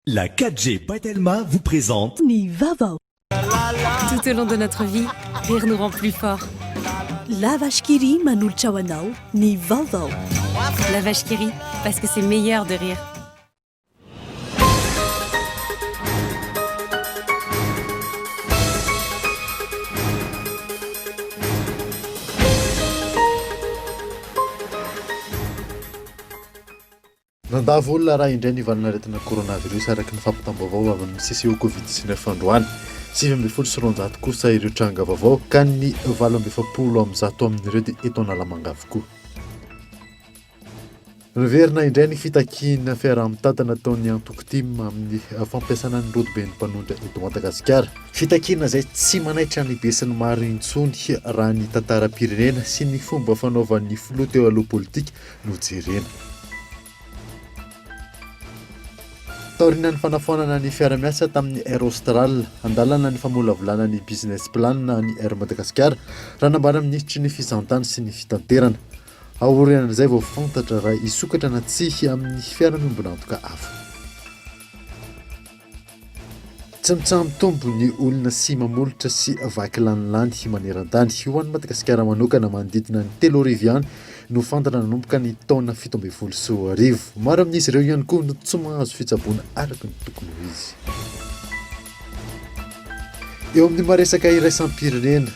La 4G by Telma vous présente Ny vaovao. Tout au long de notre vie, rire nous rend plus forts. La Vache qui rit manolotra ho anao ny vaovao. La Vache qui rit, parce que c'est meilleur de rire. Nandavo olona iray indray ny valanaretina coronavirus araka ny fampitam-baovao avy amin'ny CCO Covid 19 androany. 219 kosa ireo tranga vaovao ka ny 148 amin'ireo dia eto Analamanga avokoa. Niverina indray ny fitakiana fiaraha-mitantana ataon'ny antoko tim amin'ny fampiasana ny rodoben'ny mpanonitra eto Madagasikara. Fitakiana izay tsy manaitra ny besinimaro intsony raha ny tantaram-pirenena sy ny fomba fanaovan'ny filoha teo aloha politika no jerena. Taorian'ny fanafoanana ny fiara-miasa tamin'ny Air Austral, andalana ny famolavolana ny business plan ny Air Madagascar, raha nambaran'ny minisitry ny fizahantany sy ny fitanterana. Aorian'izay vao fantatra raha hisokatra na tsia amin'ny fiara-miombon'antoka hafa. Tsy mitsaha-mitombo ny olona sima molotra sy vaky lanilany maneran-tany. Ho an'i Madagasikara manokana, manodidina ny 3000 ihany no fantatra nanomboka ny taona 2017. Maro amin'izy ireo ihany koa no tsy mahazo fitsaboana araka ny tokony ho izy. Eo amin'ny maresaka iraisam-pirenena,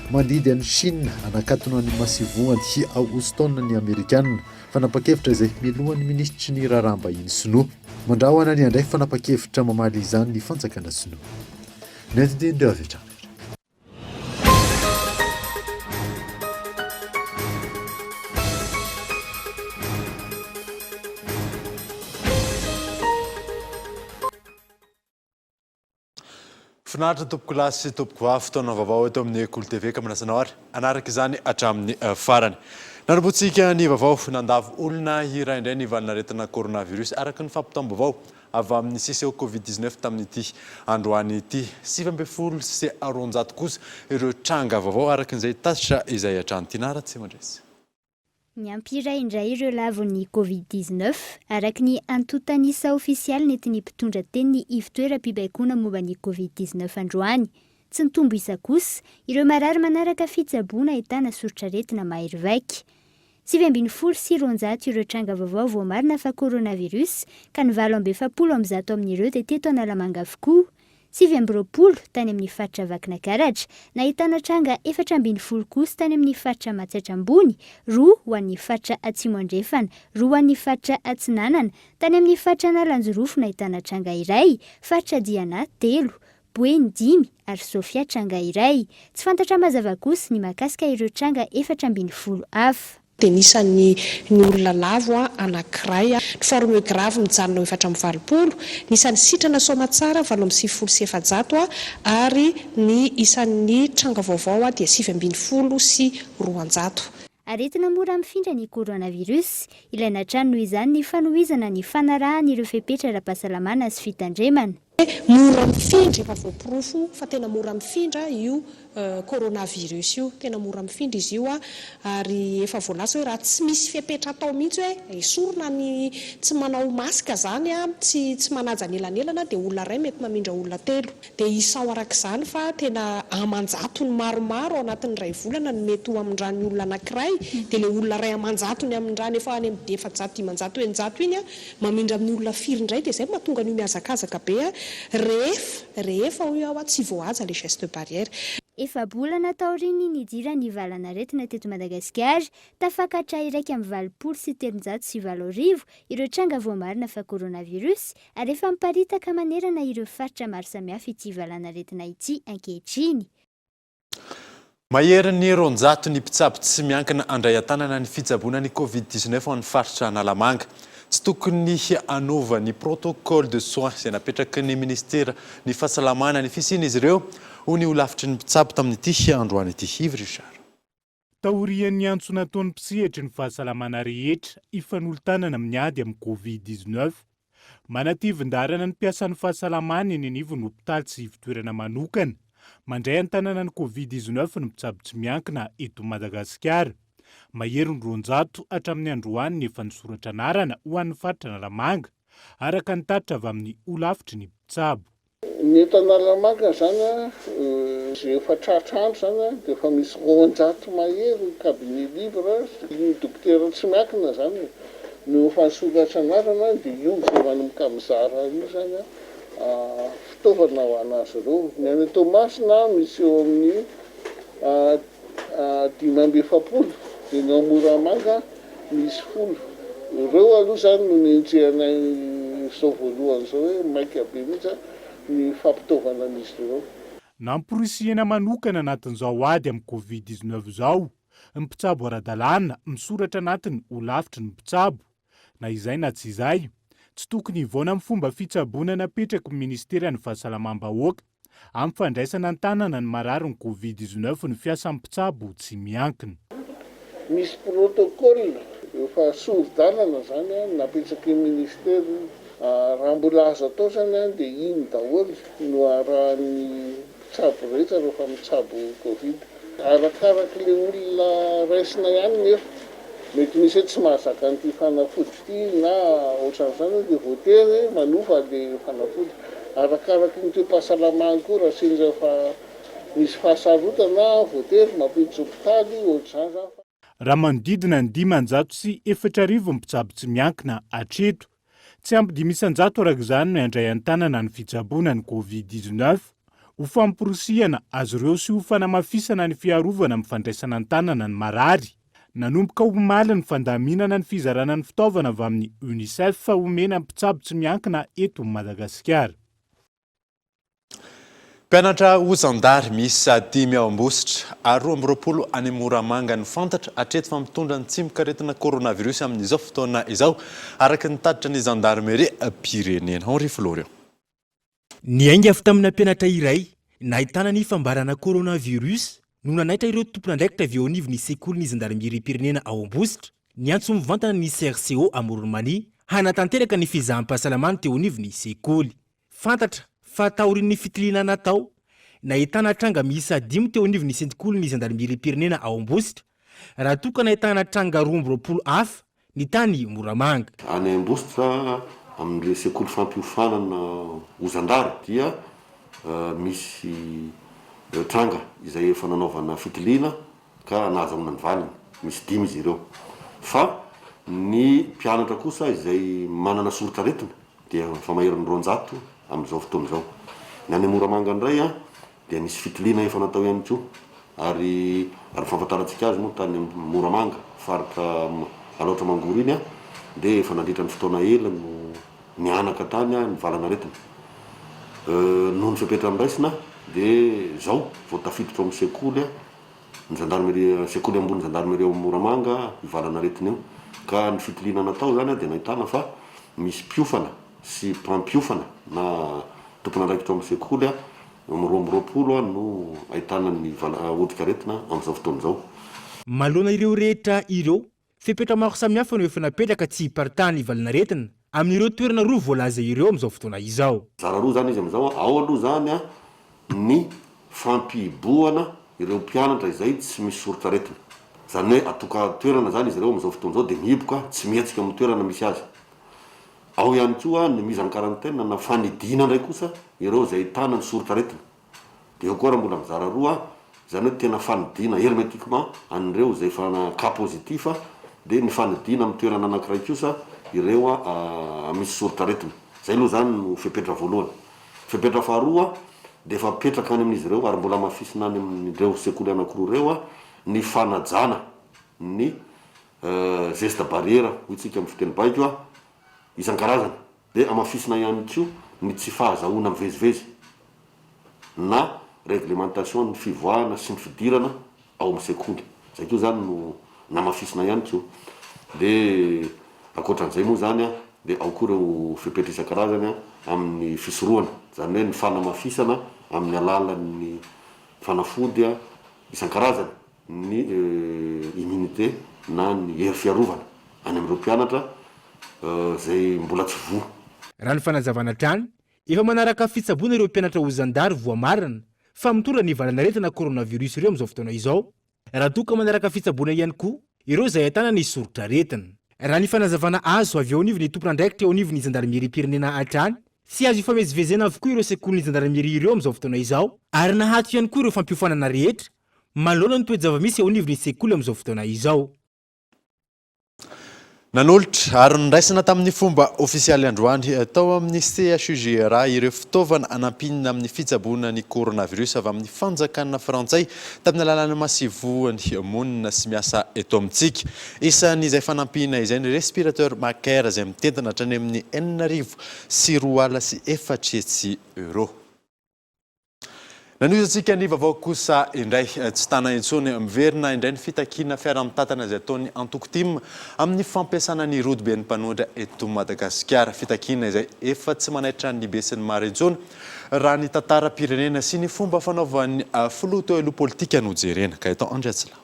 mandidy an'i Chine hanakatona ny masivohany ao Houston ny Amerikana. Fanapan-kevitra izay melohan'ny minisitry ny raharaham-bahiny sinoa. Mandrahona ny handray fanapan-kevitra mamaly izany ny fanjakana sinoa. Ny andinindin'ireo avy hatrany. Finaritra tompokolahy sy tompokovavy, fotoana vaovao eto amin'ny Kolo TV ka manasa anao ary hanaraka izany hatramin'ny farany. Nanombohantsika ny vaovao, nandavo olona iray indray ny valin'aretina coronavirus araka ny fampitam-baovao avy amin'ny CCO Covid 19 tamin'ity androany ity. 219 kosa ireo tranga vaovao araka izay tatitra izay hatrany. Tiana Ratsimandresy. Niampy iray indray ireo lavon'ny Covid 19, araka ny antontan'isa ofisialy nentin'ny mpitondra tenin'ny ivontoeram-pibaikoana momba ny Covid 19 androany. Tsy nitombo isa kosa ireo marary manaraka fitsaboana ahitana soritr'aretina mahery vaika. 219 ireo tranga vaovao voamarina fa coronavirus ka ny 148 amin'ireo dia teto Analamanga avokoa. 29 tany amin'ny faritra Vakinakaratra, nahitana tranga 14 kosa tany amin'ny faritra Matsiatra Ambony, roa ho an'ny faritra Atsimo Andrefana, roa ho an'ny faritra Atsinanana, tany amin'ny faritra Analanjirofo nahitana tranga iray, faritra Diana telo, Boeny dimy ary Sofia tranga iray. Tsy fantatra mazava kosa ny mahakasika ireo tranga 14 hafa. Dia ny isan'ny ny olona lavo anankiray, ny forme grave mijanona ho 84, ny isan'ny sitrana soamatsara 498 ary ny isan'ny tranga vaovao dia 219. Aretina mora mifindra ny coronavirus. Ilaina hatrany noho izany ny fanohizana ny fanarahana ireo fepetra ara-pahasalamana sy fitandremana. Mora mifindra, efa voaporofo fa tena mora mifindra io coronavirus io, tena mora mifindra izy io ary efa voalaza hoe raha tsy misy fepetra atao mihitsy hoe esorina ny tsy manao masque zany, tsy tsy manaja ny elanelana dia olona iray mety mamindra olona telo. Dia isao araka izany fa tena aman-jatony maromaro ao anatin'ny iray volana no mety ho hamindran'ny olona anankiray, dia ilay olona iray aman-jatony hamindrany efa any amin'ny 400, 500, 600 iny Mamindra amin'ny olona firy indray dia izay no mahatonga an'io mihazakazaka be a, rehefa, rehefa hoy aho tsy voahaja le geste barrière. Efa-bolana taorian'ny nidiran'ny valanaretina teto Madagasikara, tafakatra 381 ireo tranga voamarina fa coronavirus ary efa miparitaka manerana ireo faritra maro samihafa ity valanaretina ity ankehitriny. Maherin'ny 200 ny mpitsabo tsy miankina handray an-tanana ny fitsaboana ny Covid 19 ao amin'ny faritra Analamanga. Tsy tokony hanova ny protocole de soins izay napetraky ny minisitera ny fahasalamana ny fisian'izy ireo, hoy ny holafitry ny mpitsabo tamin'ity androany ity. Yves Richard. Taorian'ny antso nataon'ny mpisehatry ny fahasalamana rehetra hifanolo-tanana amin'ny ady amin'ny Covid 19, manatevin-daharana ny mpiasan'ny fahasalamana eny anivon'ny hopitaly sy ivontoerana manokana mandray an-tanana ny Covid 19 ny mpitsabo tsy miankina eto Madagasikara. Maherin'ny 200 hatramin'ny androany ny efa nisoratra anarana ho an'ny faritra Analamanga. araka ny tatitra avy amin'ny holafitry ny mpitsabo. Ny eto Analamanga izany izay efa tratra andro izany dia efa misy 200 mahery ny cabinet libre, ny dokotera tsy miankina izany e, no efa nisoratra anarana dia io izay manomboka mizara io izany fitaovana ho an'azy ireo. Ny any Toamasina misy eo amin'ny 45 dia ny ao Moramanga misy folo. Ireo aloha izany no nenjehanay izao voalohany izao hoe maika be mihitsy ny fampitaovana an'izy ireo. Namporisihina manokana anatin'izao ady amin'ny Covid 19 izao ny mpitsabo ara-dalàna misoratra anatin'ny holafitry ny mpitsabo. Na izay na tsy izay, tsy tokony hivaona amin'ny fomba fitsaboana napetraky ny ministeran'ny Fahasalamam-bahoaka amin'ny fandraisana an-tanana ny mararin'ny Covid 19 ny fiasan'ny mpitsabo tsy miankina. Misy protocole efa sori-dalana izany napetraky ny ministera io. Raha mbola azo atao izany dia iny daholo no arahan'ny mpitsabo rehetra rehefa mitsabo Covid. Arakaraka ilay olona raisina ihany nefa. Mety misy hoe tsy mahazaka an'ity fanafody ity na ohatran'izany dia voatery manova ilay fanafody. Arakaraky ny toe-pahasalamany koa raha sendra fa misy fahasarotana voatery mampiditra hopitaly ohatr'izany zany. Raha manodidina ny 4500 ny mpitsabo tsy miankina hatreto, Tsy ampy 5% araka izany ny handray an-tanana ny fitsaboana ny Covid 19, ho famporisihana azy ireo sy ho fanamafisana ny fiarovana amin'ny fandraisana an-tanana ny marary. Nanomboka omaly ny fandaminana ny fizarana ny fitaovana avy amin'ny Unicef homena mpitsabo tsy miankina eto Madagasikara. Mpianatra ho zandary miisa dimy ao Ambositra ary 22 any Moramanga no fantatra hatreto fa mitondra ny tsimokaretina coronavirus amin'izao fotoana izao, araka ny tatitra ny zandarimeriam-pirenena. Henri Florian. Niainga avy tamina mpianatra iray nahitana ny fambarana coronavirus no nanaitra ireo tompon'andraikitra avy eo anivon'ny sekolin'ny zandarimeriam-pirenena ao Ambositra niantso mivantana ny CRCO Amoron'i Mania hanatanteraka ny fizaham-pahasalamana teo anivon'ny sekoly. Fantatra fa taorian'ny fitiliana natao, nahitana tranga miisa dimy teo anivon'ny sentikolin'ny zandarimeriam-pirenena ao Ambositra, raha toa ka nahitana tranga 22 hafa ny tany Moramanga. Any Ambositra, amin'ireo sekoly fampiofanana ho zandary dia misy tranga izay efa nanaovana fitiliana ka nahazahoana ny valiny. Misy dimy izy ireo. Fa ny mpianatra kosa izay manana soritr'aretina dia efa maherin'ny 200 amin'izao fotoana izao. Ny any Moramanga indray dia nisy fitiliana efa natao ihany koa ary raha ny fahafantarantsika azy moa tany Moramanga, faritra Alaotra Mangoro iny dia efa nandritra ny fotoana ela no nihanaka tany ny valan'aretina. Noho ny fepetra noraisina dia izao vao tafiditra ao amin'ny sekoly ny zandarmeria, sekoly ambony zandarmeria ao Moramanga io valan'aretina io. Ka ny fitiliana natao izany dia nahitana fa misy mpiofana sy mpampiofana na tompon'andraikitra ao amin'ny sekoly amin'ny 22 no ahitana ny vala, otrikaretina amin'izao fotoana izao. Manoloana ireo rehetra ireo, Fepetra maro samihafa no efa napetraka tsy hiparitahan'ny valanaretina amin'ireo toerana roa voalaza ireo amin'izao fotoana izao. Mizara roa izany izy amin'izao, ao aloha izany ny fampihibohana ireo mpianatra izay tsy misy soritr'aretina. Izany hoe atokan-toerana izany izy ireo amin'izao fotoana izao dia mihiboka, tsy mihetsika amin'ny toerana misy azy. Ao ihany koa ny mise en quarantaine na fanidiana indray kosa ireo izay ahitana ny soritr'aretina. Dia eo koa raha mbola mizara roa, izany hoe tena fanidiana hermetiquement an'ireo izay efa cas positif, dia ny fanidiana amin'ny toerana anankiray kosa ireo misy soritr'aretina. Izay aloha izany no fepetra voalohany. Fepetra faharoa dia efa apetraka any amin'izy ireo ary mbola hamafisina any amin'ireo sekoly anankiroa ireo ny fanajana ny geste barrière hoy tsika amin'ny fiteny baiko isan-karazany. Dia hamafisina ihany koa ny tsy fahazahoana mivezivezy na réglementation ny fivoahana sy ny fidirana ao amin'ny sekoly. Izay koa izany no namafisina ihany koa. Dia ankoatran'izay moa izany dia ao koa ireo fepetra isan-karazany amin'ny fisorohana, izany hoe ny fanamafisana amin'ny alalan'ny fanafody isan-karazany ny immunité na ny hery fiarovana any amin'ireo mpianatra izay mbola tsy voa. Raha ny fanazavana hatrany, efa manaraka fitsaboana ireo mpianatra ho zandary voamarina fa mitondra ny valanaretina coronavirus ireo amin'izao fotoana izao, raha toa ka manaraka fitsaboana ihany koa ireo izay ahitana ny soritr'aretina. Raha ny fanazavana azo avy eo anivon'ny tompon'andraikitra eo anivon'ny zandarimeriam-pirenena hatrany, tsy azo ifamezivezena avokoa ireo sekolin'ny zandarimeria ireo amin'izao fotoana izao ary nahato ihany koa ireo fampiofanana rehetra manoloana ny toe-javamisy eo anivon'ny sekoly amin'izao fotoana izao. Nanolotra ary noraisina tamin'ny fomba ofisialy androany tao amin'ny CHUGRA ireo fitaovana anampiana amin'ny fitsaboana ny coronavirus avy amin'ny fanjakana frantsay tamin'ny alalan'ny masivohony monina sy miasa eto amintsika. Isan'izay fanampiana izay ny respirateur Macaire izay mitentina hatrany amin'ny 2400 euros. Nanohizantsika ny vaovao kosa indray, tsy tana intsony, miverina indray ny fitakiana fiaraha-mitantana izay ataon'ny antoko tim amin'ny fampiasana ny rodoben'ny mpanohitra eto Madagasikara. Fitakiana izay efa tsy manaitra ny besinimaro intsony raha ny tantaram-pirenena sy ny fomba fanaovan'ny filoha teo aloha politika no jerena. Gaëtan Andriatsilavo.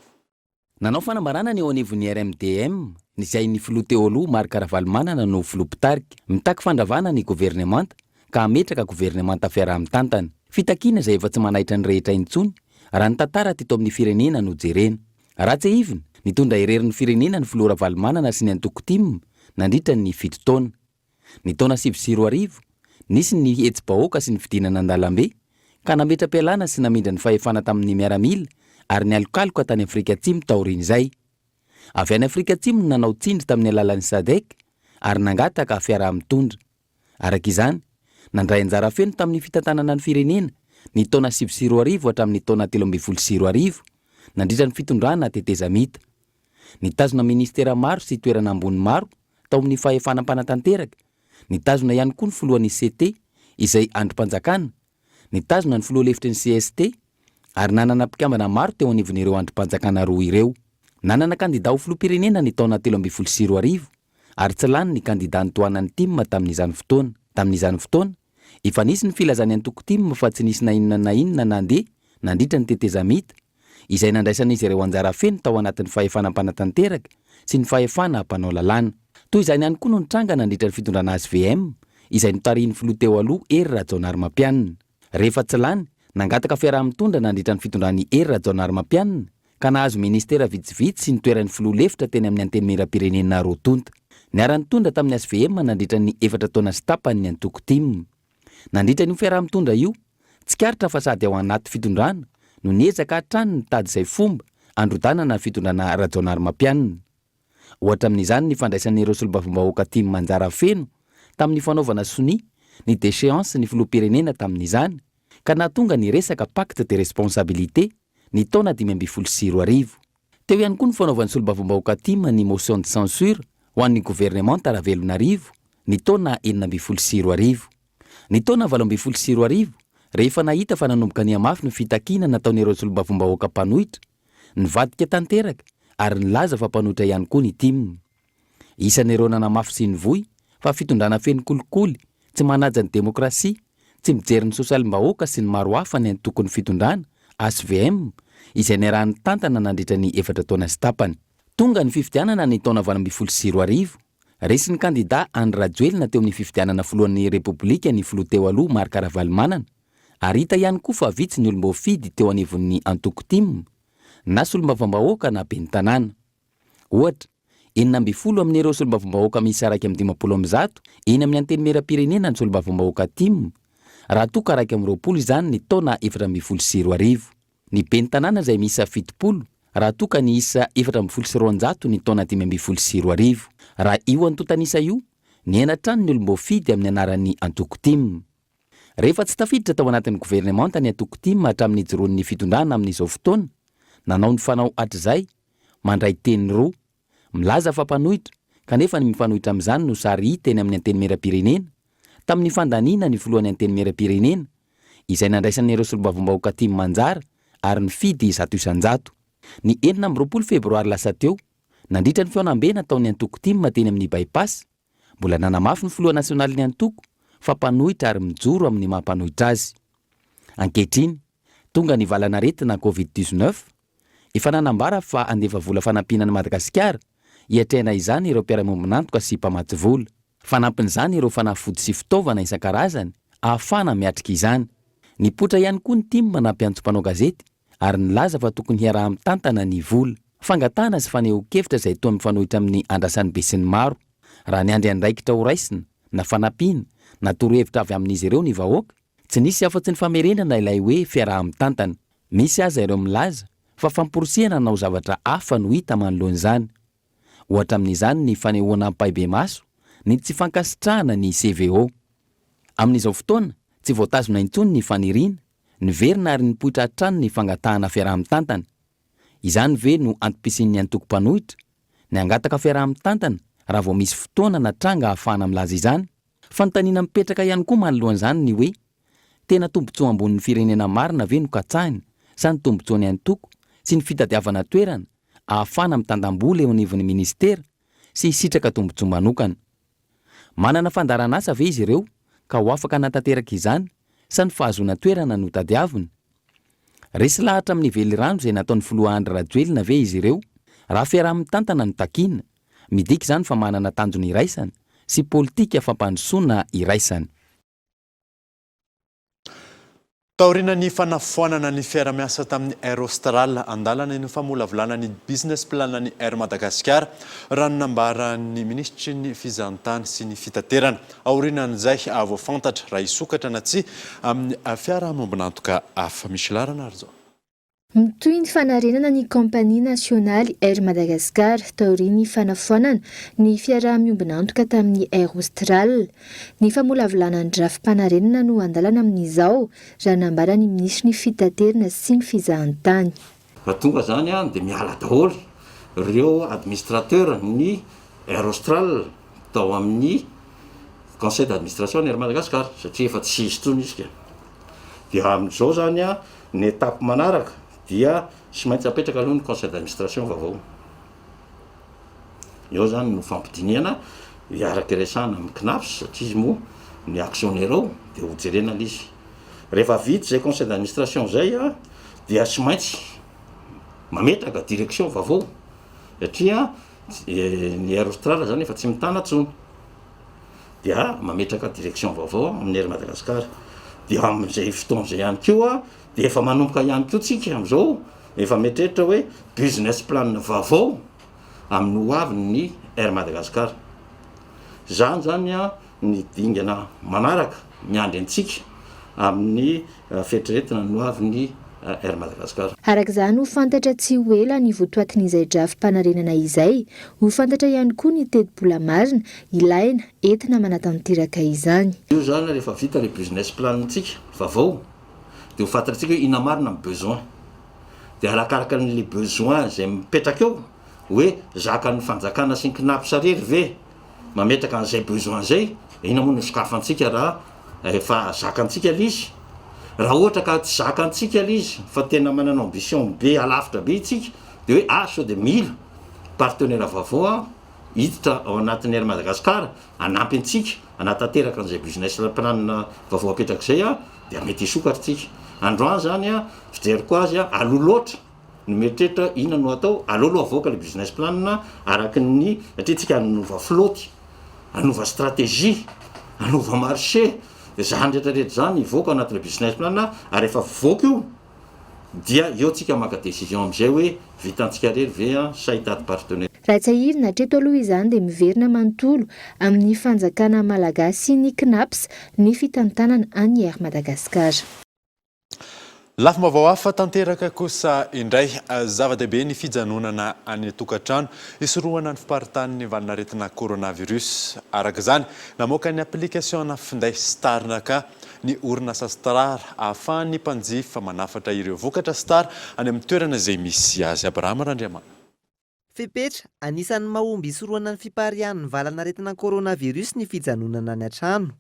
Nanao fanambarana ny eo anivon'ny RMDM, izay ny filoha teo aloha Marc Ravalomanana no filoha mpitarika, mitaky fandravana ny governemanta ka hametraka governemanta fiaraha-mitantana. Fitakiana izay efa tsy manaitra ny rehetra intsony raha ny tantara teto amin'ny firenena no jerena. Raha tsiahivina, nitondra irery ny firenena ny filoha Ravalomanana sy ny antoko tim nandritra ny fito taona. Ny taona 2009, nisy ny hetsi-bahoaka sy ny fidinana an-dalambe, ka nametra-pialana sy namindra ny fahefana tamin'ny miaramila ary nialokaloka tany Afrika Atsimo taorian'izay. Avy any Afrika Atsimo no nanao tsindry tamin'ny alalan'ny Sadec ary nangataka fiaraha-mitondra. Araka izany, nandray anjara feno tamin'ny fitantanana ny firenena ny taona 2009 hatramin'ny taona 2013, nandritra ny fitondrana tetezamita. Nitazona minisitera maro sy toerana ambony maro tao amin'ny fahefana mpanatanteraka, nitazona ihany koa ny filohan'ny CT izay andrim-panjakana, nitazona ny filoha lefitry ny cst ary nanana mpikambana maro teo anivon'ireo andrim-panjakana roa ireo. Nanana kandida ho filoham-pirenena ny taona 2013 ary tsy lany ny kandida nitohanan'ny tim tamin'izany fotoana. Tamin'izany fotoana, efa nisy ny filazan'ny antoko tim fa tsy nisy na inona na inona nandeha nandritra ny tetezamita, izay nandraisan'izy ireo anjara feno tao anatin'ny fahefana mpanatanteraka sy ny fahefana mpanao lalàna. Toy izany ihany koa no nitranga nandritra ny fitondrana hvm, izay notarihin'ny filoha teo aloha Hery Rajaonarimampianina. Rehefa tsy lany, nangataka fiaraha-mitondra nandritra ny fitondran'i Hery Rajaonarimampianina, ka nahazo minisitera vitsivitsy sy ny toeran'ny filoha lefitra teny amin'ny Antenimierampirenena roa tonta. Niara-nitondra tamin'ny hvm nandritra ny efatra taona sy tapany ny antoko tim. Nandritra an'io fiaraha-mitondra io, tsikaritra fa sady ao anaty fitondrana no niezaka hatrany nitady izay fomba handrodanana ny fitondrana Rajaonarimampianina. Ohatra amin'izany ny fandraisan'ireo solombavambahoaka tim anjara feno tamin'ny fanaovana sonia ny déchéance ny filoham-pirenena tamin'izany ka nahatonga ny resaka pacte de responsabilité ny taona 2015. Teo ihany koa ny fanaovan'ny solombavambahoaka tim ny motion de censure ho an'ny governemanta Ravelonarivo ny taona 2016. Ny taona 2018, rehefa nahita fa nanomboka nihamafy ny fitakiana nataon'ireo solombavambahoaka mpanohitra, nivadika tanteraka ary nilaza fa mpanohitra ihany koa ny tim. Isan'ireo nanamafy sy nivoy fa fitondrana feno kolikoly, tsy manaja ny demokrasia, tsy mijery ny sosialim-bahoaka sy ny maro hafa ny antokon'ny fitondrana, hvm, izay niaraha-nitantana nandritra ny efatra taona sy tapany. Tonga ny fifidianana ny taona 2018, resin'ny kandida Andry Rajoelina teo amin'ny fifidianana filohan'ny Repoblika ny filoha teo aloha Marc Ravalomanana, ary hita ihany koa fa vitsy ny olom-boafidy teo anivon'ny antoko tim, na solombavambahoaka na ben'ny tanàna. Ohatra, 16 amin'ireo solombavambahoaka miisa 151 eny amin'ny Antenimierampirenena ny solombavambahoaka tim, raha toa ka 21 izany ny taona 2014. Ny ben'ny tanàna izay miisa 70, raha toa ka niisa 214 ny taona 2015. Raha io antontan'isa io, nihena hatrany ny olom-boafidy amin'ny anaran'ny antoko tim. Rehefa tsy tafiditra tao anatin'ny governemanta ny antoko tim hatramin'ny nijoroan'ny fitondrana amin'izao fotoana, nanao ny fanao hatrizay, mandray teny roa, milaza fa mpanohitra, kanefa ny mifanohitra amin'izany no sary hita eny amin'ny Antenimierampirenena, tamin'ny fandaniana ny filohan'ny Antenimierampirenena, izay nandraisan'ireo solombavambahoaka tim anjara ary nifidy 100%. Ny 26 febroary lasa teo, nandritra ny fihaonambe nataon'ny antoko tim teny amin'ny By-pass, mbola nanamafy ny filoha nasionalin'ny antoko fa mpanohitra ary mijoro amin'ny maha mpanohitra azy. Ankehitriny, tonga ny valanaretina Covid 19, Efa nanambara fa handefa vola fanampiana an'i Madagasikara hiatrehana izany ireo mpiara-miombon'antoka sy mpamatsy vola. Fanampin'izany ireo fanafody sy fitaovana isan-karazany ahafahana miatrika izany. Nipoitra ihany koa ny tim nampiantso mpanao gazety ary nilaza fa tokony hiaraha-mitantana ny vola. Fangatahana sy fanehoan-kevitra izay toa mifanohitra amin'ny andrasan'ny besinimaro. Raha niandry andraikitra horaisina, na fanampiana, na torohevitra avy amin'izy ireo ny vahoaka, tsy nisy afa-tsy ny famerenana ilay hoe fiaraha-mitantana. Misy aza ireo milaza fa famporisihana hanao zavatra hafa no hita manoloana izany. Ohatra amin'izany ny fanehoana ampahibemaso ny tsy fankasitrahana ny CVO. Amin'izao fotoana, tsy voatazona intsony ny faniriana, niverina ary nipoitra hatrany ny fangatahana fiaraha-mitantana. Izany ve no antom-pisian'ny antoko mpanohitra? Ny hangataka fiaraha-mitantana raha vao misy fotoana na tranga ahafahana milaza izany? Fanontaniana mipetraka ihany koa manoloana izany ny hoe, tena tombontsoa ambonin'ny firenena marina ve no katsahina sa ny tombontsoan'ny antoko sy ny fitadiavana toerana ahafahana mitandam-bola eo anivon'ny minisitera sy hisitraka tombontsoa manokana? Manana fandaharanasa ve izy ireo ka ho afaka hanatanteraka izany sa ny fahazoana toerana no tadiaviny? Resy lahatra amin'ny velirano izay nataon'ny filoha Andry Rajoelina ve izy ireo? Raha fiaraha-mitantana no takiana, midika izany fa manana tanjona iraisana sy politika fampandrosoana iraisana. Taorian'ny fanafoanana ny fiara-miasa tamin'ny Air Austral, andalana ny famolavolana ny business plan-n'ny Air Madagascar, raha ny nambaran'ny minisitry ny fizahantany sy ny fitaterana. Aorianan'izay vao fantatra raha hisokatra na tsia amin'ny fiaraha-miombon'antoka hafa. Michela Ranarijaona. Mitohy ny fanarenana ny kaompania nasionaly Air Madagascar taorian'ny fanafoanana ny fiaraha-miombon'antoka tamin'ny Air Austral. Ny famolavolana ny drafi-panarenana no andalana amin'izao, raha nambaran'ny minisitry ny Fitaterana sy ny fizahantany. Raha tonga zany dia miala daholo ireo administrateur ny Air Austral tao amin'ny conseil d'administration ny Air Madagascar satria efa tsy izy intsony izy ka. Dia amin'izao zany ny étape manaraka dia tsy maintsy apetraka aloha ny conseil d'administration vaovao. Eo zany no fampidinihana hiaraka hiresahana amin'ny Cnaps satria izy moa ny actionnaire ao dia ho jerena ilay izy. Rehefa vita izay conseil d'administration izay dia tsy maintsy mametraka direction vaovao satria ny Air Austral zany efa tsy mitana intsony. Dia mametraka direction vaovao amin'ny Air Madagascar. Dia amin'izay fotoana izay ihany koa dia efa manomboka ihany koa tsika amin'izao efa mieritreritra hoe business plan vaovao amin'ny ho avin'ny Air Madagascar. Izany zany ny dingana manaraka miandry antsika amin'ny fieritreretina ny ho avin'ny Air Madagascar. Araka izany, ho fantatra tsy ho ela ny votoatin'izay drafi-panarenana izay. Ho fantatra ihany koa ny tetibola marina ilaina entina manatanteraka izany. Io izany rehefa vita ilay business plan-tsika vaovao dia ho fantatsika hoe inona marina ny besoin. Dia arakaraka an'ilay besoin izay mipetraka eo hoe zakan'ny fanjakana sy ny Cnaps irery ve mametraka an'izay besoin izay, inona moa no sokafantsika raha efa zakantsika ilay izy? Raha ohatra ka tsy zakantsika ilay izy fa tena manana ambition be alavitra be isika dia hoe ah sao dia mila partenaire vaovao aho hiditra ao anatin'ny Air Madagascar hanampy antsika hanatanteraka an'izay business plan vaovao apetraka izay aho dia mety hisokatra isika. Androany izany fijeriko azy aloha loatra ny mieritreritra inona no atao, aleo aloha avoaka le business plan araka ny, satria tsika hanova flotte, hanova stratégie, hanova marché, de zany rehetra rehetra zany hivoaka anatin'le business plan ary rehefa mivoaka io dia eo tsika maka décision amizay hoe vitantsika rery ve an sa hitady partenaire. Raha tsiahivina hatreto aloha izany dia miverina manontolo amin'ny fanjakana malagasy ny Cnaps ny fitantanana an'i Air Madagascar. Lafim-baovao hafa tanteraka kosa indray. Zava-dehibe ny fijanonana any an-tokantrano hisorohana ny fiparitahan'ny valanaretina coronavirus. Araka izany, namoaka ny application ana finday Starnaka ny orinasa Star ahafahan'ny mpanjifa manafatra ireo vokatra Star any amin'ny toerana izay misy azy. Abrahama Randriamanana. Fepetra, anisan'ny mahomby hisorohana ny fipariahan'ny valan'aretina coronavirus ny fijanonana any an-trano.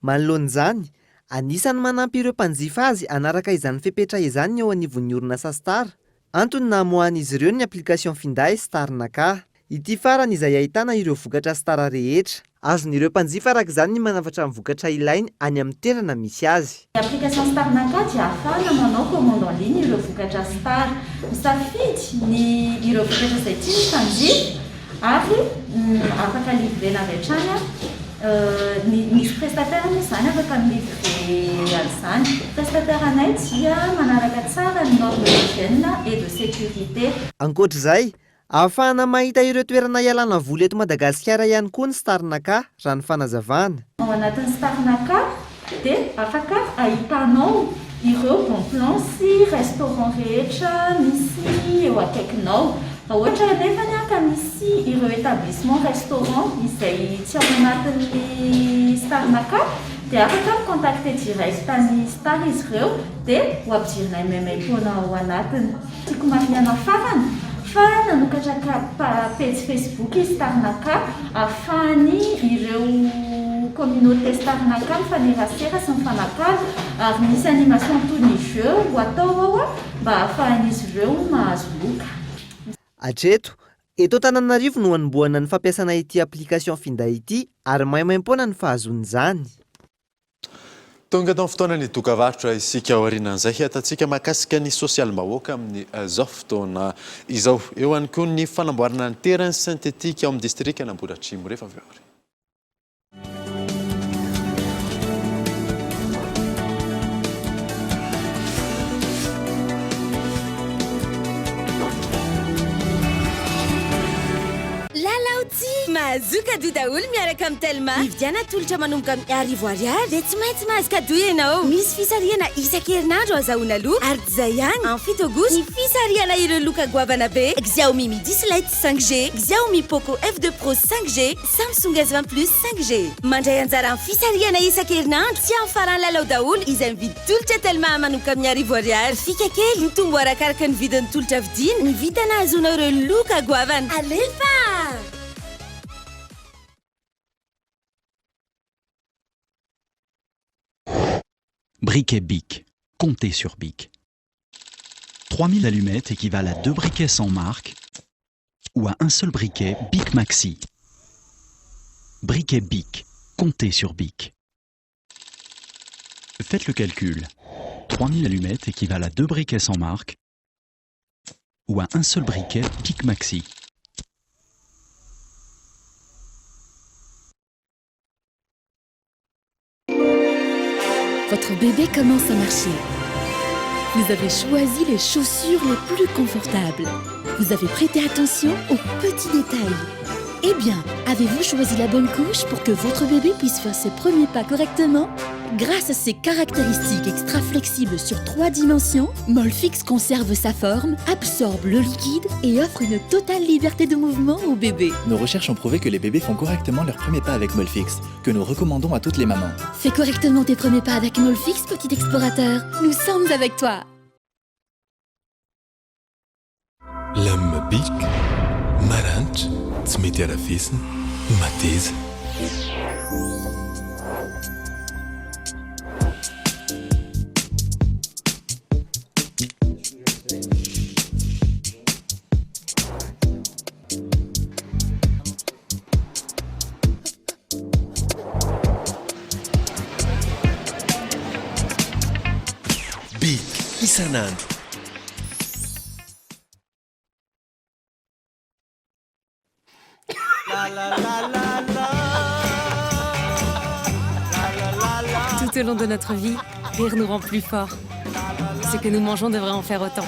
Manoloana izany, anisan'ny manampy ireo mpanjifa azy hanaraka izany fepetra izany ny eo anivon'ny orinasa Star, antony namoahan'izy ireo ny application finday Star Naka. Ity farany izay ahitana ireo vokatra Star rehetra. Azon'ireo mpanjifa araka izany ny manafatra ny vokatra ilainy any amin'ny toerana misy azy. Ny application Star Naka dia ahafahana manao commande en ligne ireo vokatra Star. Misafidy ny ireo vokatra izay tiany ny mpanjifa ary afaka livrena avy hatrany. Ny misy prestataire moa izany afaka mi-livrer. an'izany. Prestataire anay dia manaraka tsara ny normes d'hygiène et de sécurité. Ankoatra izay, ahafahana mahita ireo toerana hialana voly eto Madagasikara ihany koa ny Starnaka, raha ny fanazavana. Ao anatin'ny Starnaka dia afaka ahitanao ireo bon plan sy restaurant rehetra misy eo akaikinao. Raha ohatra anefany ka misy ireo établissement restaurant izay tsy ao anatin'ny Starnaka dia afaka mi-contacter direct ny Star izy ireo dia ho ampidirinay maimaimpoana ao anatiny. Tiako marihana farany fa nanokatra pejy Facebook i Starnaka ahafahany ireo communauté Starnaka mifanerasera sy mifanakalo ary misy animation toy ny jeux ho atao ao mba ahafahan'izy ireo mahazo loka. Hatreto, eto Antananarivo no hanombohana ny fampiasana ity application finday ity ary maimaimpoana ny fahazoana izany. Tonga eto amin'ny fotoanan'ny dokavarotra isika aorianan'izay hiatantsika mahakasika ny sosialim-bahoaka amin'izao fotoana izao. Eo ihany koa ny fanamboarana ny terrain synthétique ao amin'ny distrikan'Ambohidratrimo rehefa avy eo ary. Lalao Tsy mahazoa cadeau daholo miaraka amin'ny Telma. Mividiana tolotra manomboka amin'ny arivo ariary dia tsy maintsy mahazo cadeau ianao. Misy fisarihana isan-kerinandro azahoana loka ary tsy izay ihany, amin'ny 7 aogositra ny fisarihana ireo loka goavana be, Xiaomi Mi 10 Lite 5G, Xiaomi Poco F2 Pro 5G, Samsung S20 Plus 5G. Mandray anjara amin'ny fisarihana isan-kerinandro sy amin'ny faran'ny lalao daholo izay mividy tolotra Telma manomboka amin'ny arivo ariary. Fika kely, mitombo arakaraka ny vidin'ny tolotra vidiana ny vintana ahazoanao ireo loka goavana. Alefa! Briquet Bic. Comptez sur Bic. 3000 allumettes équivalent à deux briquets sans marque ou à un seul briquet Bic Maxi. Briquet Bic. Comptez sur Bic. Faites le calcul. 3000 allumettes équivalent à deux briquets sans marque ou à un seul briquet Bic Maxi. Votre bébé commence à marcher. Vous avez choisi les chaussures les plus confortables. Vous avez prêté attention aux petits détails. Eh bien, avez-vous choisi la bonne couche pour que votre bébé puisse faire ses premiers pas correctement Grâce à ses caractéristiques extra flexibles sur trois dimensions, Molfix conserve sa forme, absorbe le liquide et offre une totale liberté de mouvement au bébé. Nos recherches ont prouvé que les bébés font correctement leurs premiers pas avec Molfix, que nous recommandons à toutes les mamans. Fais correctement tes premiers pas avec Molfix, petit explorateur. Nous sommes avec toi. Lame Bic, maranitra, tsy mety harafesina, mateza. Bic isan'andro. Tout au long de notre vie, rire nous rend plus forts. Ce que nous mangeons devrait en faire autant.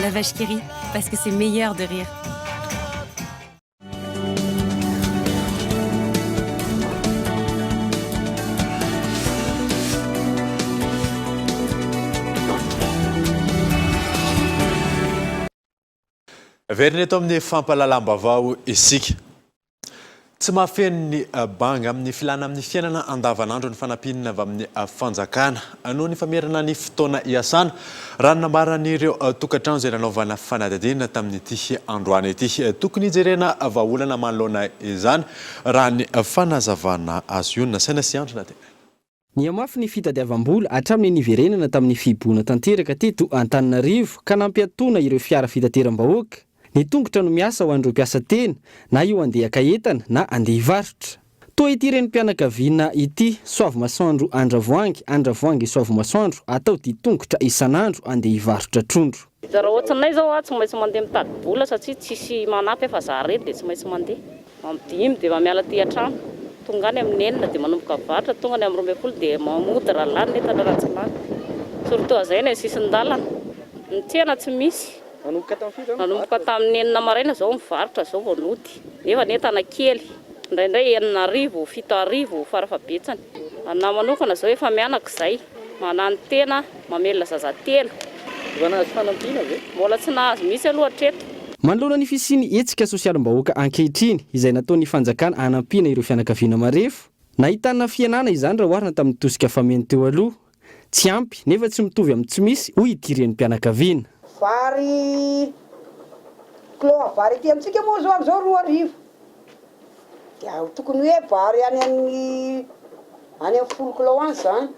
La vache qui rit, parce que c'est meilleur de rire. Verina eto amin'ny fampahalalam-baovao isika. Tsy mahafeno ny banga amin'ny filàna amin'ny fiainana andavanandro ny fanampiana avy amin'ny fanjakana noho ny famerana ny fotoana iasana, raha ny nambaran'ireo tokantrano izay nanaovana fanadihadiana tamin'ity androany ity. Tokony hijerena vahaolana manoloana izany, raha ny fanazavana azo io. Nasaina sy Andry Nantenaina. Nihamafy ny fitadiavam-bola hatramin'ny niverenana tamin'ny fihibohana tanteraka teto Antananarivo ka nampiatoana ireo fiara fitateram-bahoaka. Ny tongotra no miasa ho an'ireo mpiasa tena, na io handeha haka entana na handeha hivarotra. Toa ity renim-pianakaviana ity, Soavimasoandro Andravoahangy, Andravoahangy Soavimasoandro, atao dia tongotra isan'andro handeha hivarotra trondro. Raha ohatranay zao aho tsy maintsy mandeha mitady vola satria tsisy manampy aho fa za irery dia tsy maintsy mandeha. Amin'ny dimy dia efa miala aty an-trano. Tonga any amin'ny enina dia manomboka mivarotra, tonga any amin'ny 12 dia mody raha lany ny entana raha tsy lany. Surtout izay ny sisin-dalana. Ny tsena tsy misy. Nanomboka tamin'ny firy izao ny Nanomboka tamin'ny enina maraina izao mivarotra izao vao nody. Nefa ny entana kely. Indraindray 6000, 7000 farafahabetsany. Anahy manokana izao efa mianaka izay. Mananotena, mamelona zaza telo. Efa nahazo fanampiana ve? Mbola tsy nahazo mihitsy aloha hatreto. Manoloana ny fisian'ny hetsika sosialim-bahoaka ankehitriny izay nataon'ny fanjakana hanampiana ireo fianakaviana marefo, nahitana fihenana izany raha oharina tamin'ny tosika fameno teo aloha. Tsy ampy, nefa tsy mitovy amin'ny tsy misy, hoy ity renim-pianakaviana. Vary kilao vary aty amintsika moa zao amizao 2000 dia tokony hoe vary any amin'ny any amin'ny 10 kilao any zany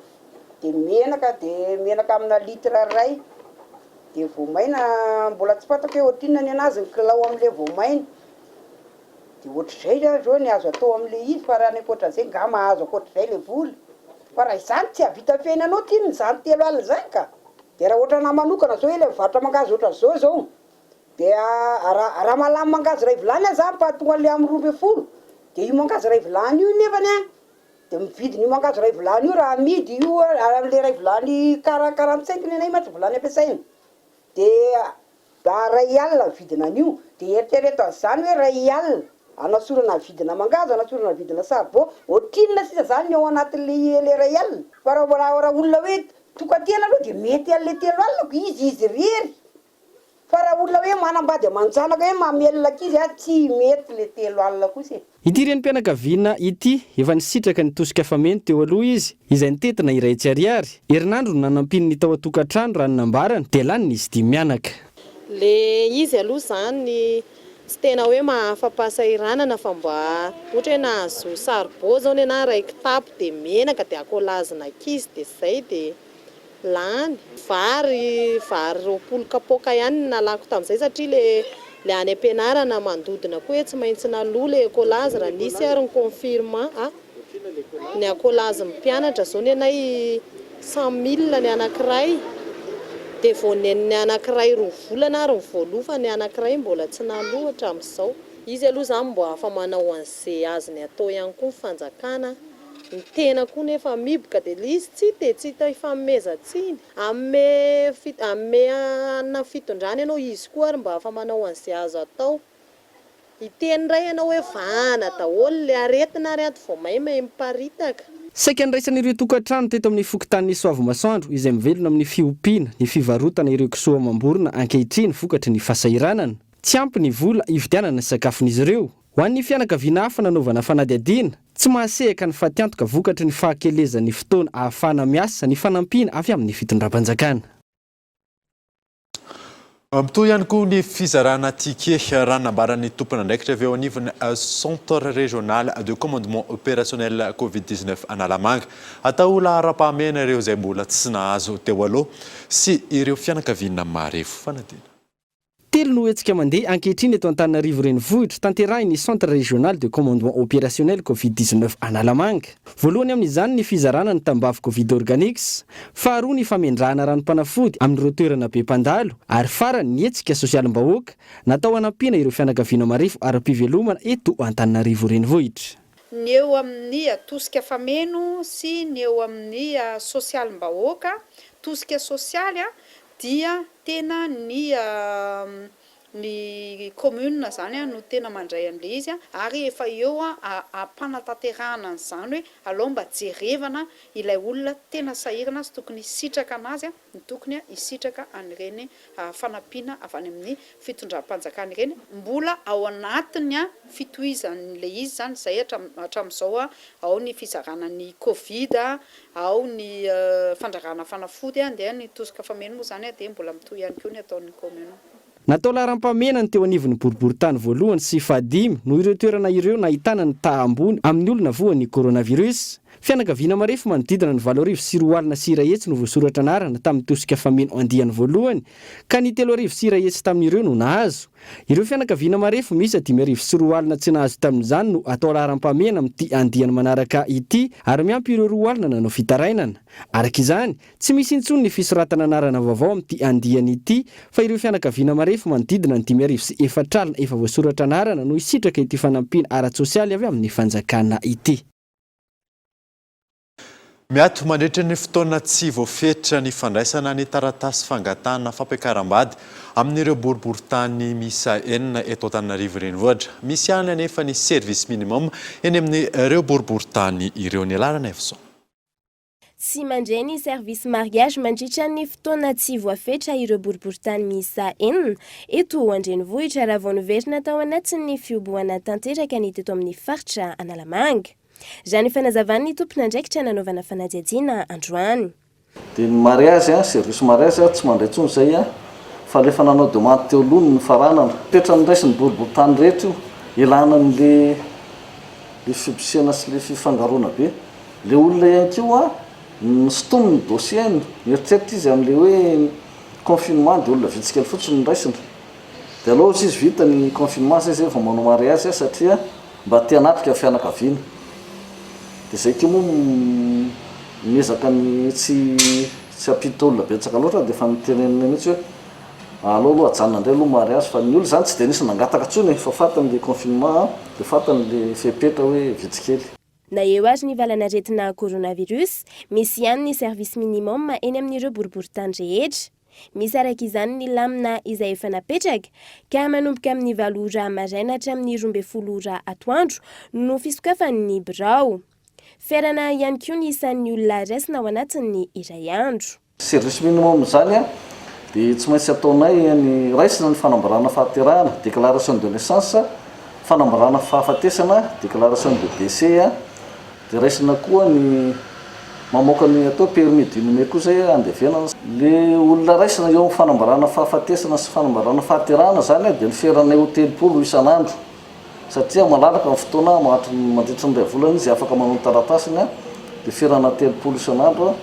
de menaka de menaka amina litre iray de voamaina mbola tsy fantako hoe ohatrinona ny anazy ny kilao amle voamaina de ohatr'izay zany zao ny azo atao amle izy fa raha ny ankoatran'izay nga mahazo ankoatr'izay le vola fa raha izany tsy hahavita fiainanao ty zany 3000 zany ka. Dia raha ohatranahy manokana zao ilay mivarotra mangahazo ohatran'izao zao dia raha raha mahalany mangahazo iray vilany aho za ampahatonga an'ilay amin'ny 12 dia io mangahazo iray vilany io nefany an dia mividy an'io mangahazo iray vilany io raha amidy io amin'ilay iray vilany quarante cinq ny anay mantsy vilany ampiasaina dia Raha iray alina ny vidina an'io, dia eritrereto an'izany hoe iray alina, anasorana vidina mangahazo, anasorana vidina saribao, ohatrinona sisa izany ny ao anatin'ilay ilay iray alina? Fa raha raha raha olona hoe tokan-tena aloha dia mety an'ilay 30 ko izy, izy irery. Fa raha olona hoe manambady aman-janaka hoe mamelona ankizy an, tsy mety ilay 30 kosa e. Ity renim-pianakaviana ity, efa nisitraka ny tosika fameno teo aloha izy, izay nitentina 100 ariary. Herinandro no nanampiany ny tao an-tokantrano raha ny nambarany, dia lany izy dimy mianaka. Le izy aloha zany tsy tena hoe mahafa-pahasahiranana fa mba ohatra hoe nahazo saribao zao nenaha iray kitapo de menaka de akôlazin'ankizy de zay de Lany. Vary, vary 20 kapoaka ihany no nalako tamin'izay satria le le any am-pianarana mandodona koa hoe tsy maintsy naloa le écolage raha nisy ary ny confirmant a. Ny écolage ny mpianatra zao ny anay 100 mille ny anankiray dia vao nen'ny anankiray roa volana ary ny voaloa fa ny anankiray mbola tsy naloa hatramin'izao. Izy aloha izany mbo afa-manao an'ze azony atao ihany koa ny fanjakana. Ny tena koa nefa mihiboka dia ilay izy tsy dia tsy hita hifanomezan-tsiny. Hanome hanome hanina ny fitondrana ianao, izy koa ary mba afa-manao an'izay azo atao. Hiteny indray ianao hoe vahana daholo ilay aretina ary ato vao may may miparitaka. Saika niraisan'ireo tokantrano teto amin'ny fokontanin'i Soavimasoandro izay mivelona amin'ny fiompiana, ny fivarotana ireo kisoa amam-borona ankehitriny vokatry ny fahasahiranana. Tsy ampy ny vola hividianana ny sakafon'izy ireo. Ho an'ny fianakaviana hafa nanaovana fanadihadiana, tsy mahasehaka ny fatiantoka vokatry ny fahakelezan'ny fotoana ahafahana miasa ny fanampiana avy amin'ny fitondram-panjakana. Mitohy ihany koa ny fizarana ticket raha ny nambaran'ny tompon'andraikitra avy eo anivon'ny Centre Régional de Commandement Opérationnel Covid 19 Analamanga. Atao laharam-pahamehana ireo izay mbola tsy nahazo teo aloha sy ireo fianakaviana marefo fanadina. Telo no hetsika mandeha ankehitriny eto Antananarivo Renivohitra, tanterahin'ny Centre Régional de Commandement Opérationnel Covid 19 Analamanga. Voalohany amin'izany ny fizarana ny tambavy Covid Organics, faharoa ny famendrahana ranom-panafody amin'ireo toerana be mpandalo ary farany ny hetsika sosialim-bahoaka natao hanampiana ireo fianakaviana marefo ara-pivelomana eto Antananarivo Renivohitra. Ny eo amin'ny tosika fameno sy ny eo amin'ny sosialim-bahoaka, tosika sosialy dia tena ny ny commune zany no tena mandray an'ilay izy ary efa eo am-panatanterahana an'izany hoe alao mba jerevana ilay olona tena sahirana sy tokony hisitraka an'azy no tokony hisitraka an'ireny fanampiana avy any amin'ny fitondram-panjakana ireny. Mbola ao anatin'ny fitohizan'ilay izy izany izay hatramin'izao, ao ny fizarana ny covid, Ao ny fandrarana fanafody dia ny tosika fameno moa izany dia mbola mitohy ihany koa ny ataon'ny commune. Natao laharam-pahamehana ny teo anivon'ny boriborintany voalohany sy fahadimy noho ireo toerana ireo nahitana ny taha ambony amin'ny olona voan'ny coronavirus. Fianakaviana marefo manodidina ny 128 no voasoratra anarana tamin'ny tosika fameno andiany voalohany ka ny 130 tamin'ireo no nahazo. Ireo fianakaviana marefo miisa 205 tsy nahazo tamin'izany no atao laharam-pahamehana amin'ity andiany manaraka ity ary miampy ireo 20 nanao fitarainana. Araka izany, tsy misy intsony ny fisoratana anarana vaovao amin'ity andiany ity fa ireo fianakaviana marefo manodidina ny 405 efa voasoratra anarana no hisitraka ity fanampiana ara-tsosialy avy amin'ny fanjakana ity. Miato mandritra ny fotoana tsy voafetra ny fandraisana ny taratasy fangatahana fampiakaram-bady amin'ireo boriborintany miisa enina eto Antananarivo Renivohitra. Misy ihany anefa ny service minimum eny amin'ireo boriborintany ireo. Ny Lalanaivoson. Tsy mandray ny service mariage mandritra ny fotoana tsy voafetra ireo boriborintany miisa enina eto an-drenivohitra raha vao niverina tao anatin'ny fihobohana tanteraka ny teto amin'ny faritra Analamanga. Raha ny fanazavan'ny tompon'andraikitra nanaovana fanadihadiana androany. Dia ny mariage an, service mariage an, tsy mandray intsony izay an, fa le efa nanao demande teo aloha no nifaranana. Fetra noraisin'ny boriborintany rehetra io, ialana amin'le le fibosehana sy le fifangaroana be. Le olona ihany koa an, nosintominy ny dossier-ny, mieritreritra izy amin'le hoe confinement dia olona vitsy kely fotsiny no raisina. Dia aleo ozy izy vita ny confinement zay zay vao manao mariage satria mba te hanatrika fianakaviana. Dia zay koa moa miezaka ny tsy tsy hampiditra olona betsaka loatra dia efa notenenina mihitsy hoe aleo aloha ajanona indray aloha mariage fa ny olona zany tsy dia nisy nangataka intsony e, fa fantany le confinement dia fantany le fepetra hoe vitsy kely. Na eo ary ny valanaretina coronavirus, misy ihany ny service minimum eny amin'ireo boriborintany rehetra. Misy araka izany ny lamina izay efa napetraka, ka manomboka amin'ny valo ora maraina hatramin'ny 12 ora atoandro no fisokafan'ny birao. Ferana ihany koa ny isan'ny olona raisina ao anatin'ny iray andro. Service minimum izany dia tsy maintsy ataonay ny raisina ny fanambarana fahaterahana, déclaration de naissance, fanambarana fahafatesana, déclaration de décès, dia raisina koa ny mamoaka ny atao hoe permis d'inhumer koa izay andevenana. Le olona raisina eo amin'ny fanambarana fahafatesana sy fanambarana fahaterahana izany dia ny feranay ho 30 isan'andro. Satria malalaka ny fotoana mahatry ny mandritry ny iray volana izy afaka manao ny taratasiny dia ferana 30 isan'andro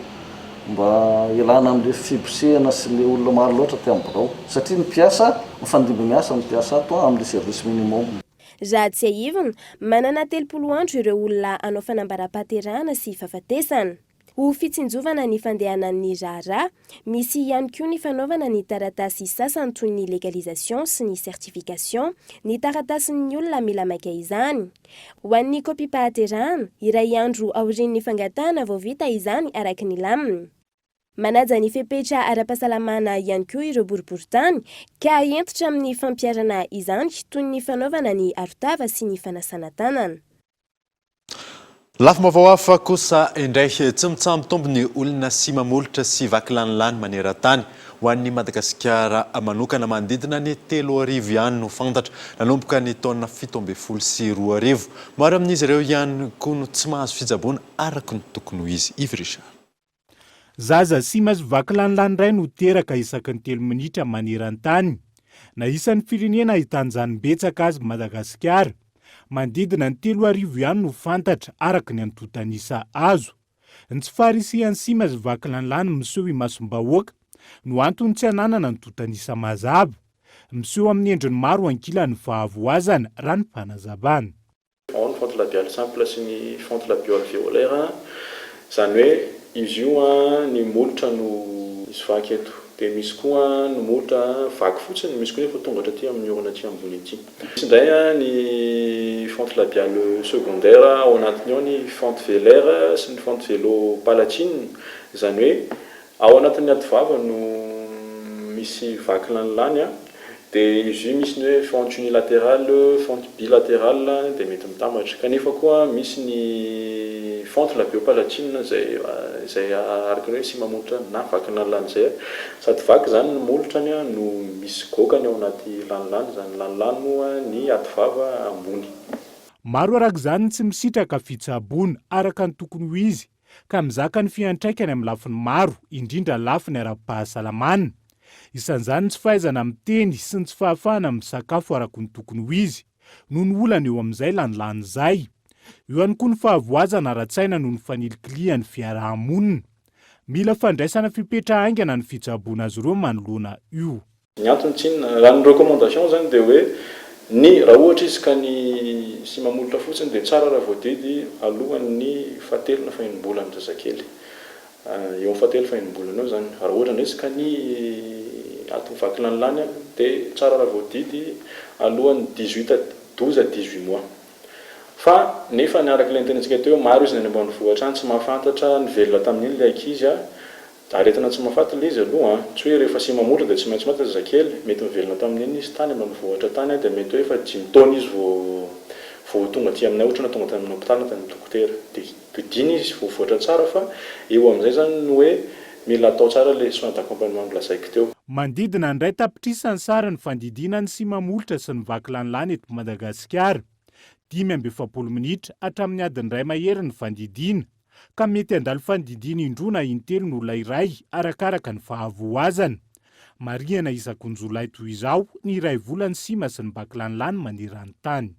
mba hialana amin'ilay fibosehana sy ilay olona maro loatra aty amin'ny birao satria ny mpiasa mifandimby miasa ny mpiasa ato amin'ilay service minimum. Raha tsiahivina, manana 30 andro ireo olona hanao fanambaram-pahaterahana sy fahafatesana. Ho fitsinjovana ny fandehanan'ny raharaha, misy ihany koa ny fanaovana ny taratasy sasany toy ny légalisation sy ny certification, ny taratasin'ny olona mila maika izany. Ho an'ny kopiam-pahaterahana, iray andro aorian'ny fangatahana vao vita izany araka ny lamina. Manaja ny fepetra ara-pahasalamana ihany koa ireo boriborintany ka hentitra amin'ny fampiharana izany toy ny fanaovana ny arotava sy ny fanasana tanana. Lafim-baovao hafa kosa indray, tsy mitsaha-mitombo ny olona sima molotra sy vaky lanilany maneran-tany. Ho an'i Madagasikara manokana, manodidina ny 3000 ihany no fantatra nanomboka ny taona 2017. Maro amin'izy ireo ihany koa no tsy mahazo fitsaboana araka ny tokony ho izy. Yves Richard. Zaza sima sy vaky lanilany iray no teraka isaky ny telo minitra maneran-tany. Na isan'ny firenena ahitana izany betsaka aza i Madagasikara, manodidina ny 3000 ihany no fantatra araka ny antontan'isa azo. Ny tsy faharisihan'ny sima sy vaky lanilany miseho imasom-bahoaka no antony tsy ananana antontan'isa mazava. Miseho amin'ny endriny maro ankilan'ny fahavoazana, raha ny fanazavana. Ao ny fente labiale simple sy ny fente labio-alvéolaire, izany hoe izy io ny molotra no misy vaky eto, dia misy koa ny molotra vaky fotsiny, misy koa nefa tonga hatraty amin'ny orona aty ambony aty. Misy indray ny fente labiale secondaire, ao anatiny ao ny fente vélaire sy ny fente vélo-palatine, izany hoe Ao anatin'ny ativava no misy vaky lanilany an, dia izy io misy ny hoe fente unilatérale, fente bilatérale dia mety mitambatra. Kanefa koa misy ny fente labiopalatine izay izay araka ny hoe sima molotra na vaky lanilany izay an, sady vaky izany ny molotrany an no misy goakany ao anaty lanilany, izany lanilany moa ny ativava ambony. Maro araka izany ny tsy misitraka fitsaboana araka ny tokony ho izy ka mizaka ny fiantraikany amin'ny lafiny maro, indrindra lafiny ara-pahasalamana. Isan'izany ny tsy fahaizana miteny sy ny tsy fahafahana misakafo araka ny tokony ho izy, noho ny olana eo amin'izay lanilany izay. Eo ihany koa ny fahavoazana ara-tsaina noho ny fanilikilihan'ny fiaraha-monina. Mila fandraisana fepetra haingana ny fitsaboana azy ireo manoloana io. Ny antony tsinona, raha ny recommandation zany dia hoe ny raha ohatra izy ka ny sima molotra fotsiny dia tsara raha voadidy alohan'ny fahatelo na fahenim-bolan'ny zazakely. Eo amin'ny fahatelo fahenim-bolana eo zany. Raha ohatra indray izy ka ny ato mivaky lanilany dia tsara raha voadidy alohan'ny 18 à 12 à 18 mois. Fa nefa ny araka ilay notenenintsika teo, maro izy ny any ambanivohitra any tsy mahafantatra, nivelona tamin'iny ilay ankizy a, aretina tsy mahafaty ilay izy aloha an, tsy hoe rehefa sima molotra dia tsy maintsy maty ny zazakely, mety nivelona tamin'iny izy tany ambanivohitra tany dia mety hoe efa dimy taona izy vao vao tonga aty aminay ohatra na tonga tany amin'ny hopitaly na tany amin'ny dokotera, dia dodiana izy vao voatra tsara fa eo amin'izay izany no hoe mila atao tsara ilay soins d'accompagnement nolazaiko teo. Manodidina ny iray tapitrisa ny sarin'ny fandidiana ny sima molotra sy ny vaky lanilany eto Madagasikara. 45 minitra hatramin'ny adiny iray mahery ny fandidiana, ka mety handalo fandidiana indroa na intelo ny olona iray arakaraka ny fahavoazana. Marihana isaky-ny-jolay toy izao ny iray volan'ny sima sy ny vaky lanilany maneran-tany.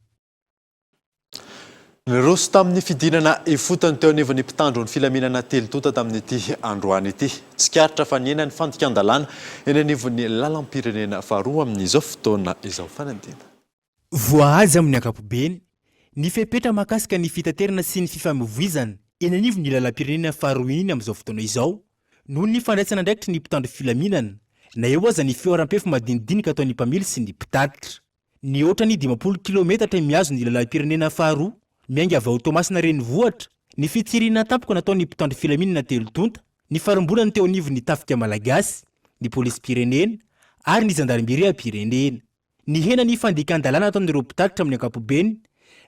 Niroso tamin'ny fidinana ifotony teo anivon'ny mpitandro ny filaminana telo tonta tamin'ity androany ity. Tsikaritra fa nihena ny fandikan-dalàna eny anivon'ny lalam-pirenena faharoa amin'izao fotoana izao. Fanadina. Voahaja amin'ny ankapobeny ny fepetra mahakasika ny fitaterana sy ny fifamoivoizana eny anivon'ny lalam-pirenena faharoa iny amin'izao fotoana izao noho ny fandraisana andraikitry ny mpitandro filaminana na eo aza ny fihoaram-pefy madinidinika ataon'ny mpamily sy ny mpitatitra. Nihoatra ny 50 kilaometatra mihazo ny lalam-pirenena faharoa, miainga avy ao Toamasina renivohitra, ny fitsirihana tampoka nataon'ny mpitandro filaminana telo tonta, ny farimbonany teo anivon'ny tafika malagasy, ny polisim-pirenena ary ny zandarimeriam-pirenena. Nihena ny fandikan-dalàna ataon'ireo mpitatitra amin'ny ankapobeny,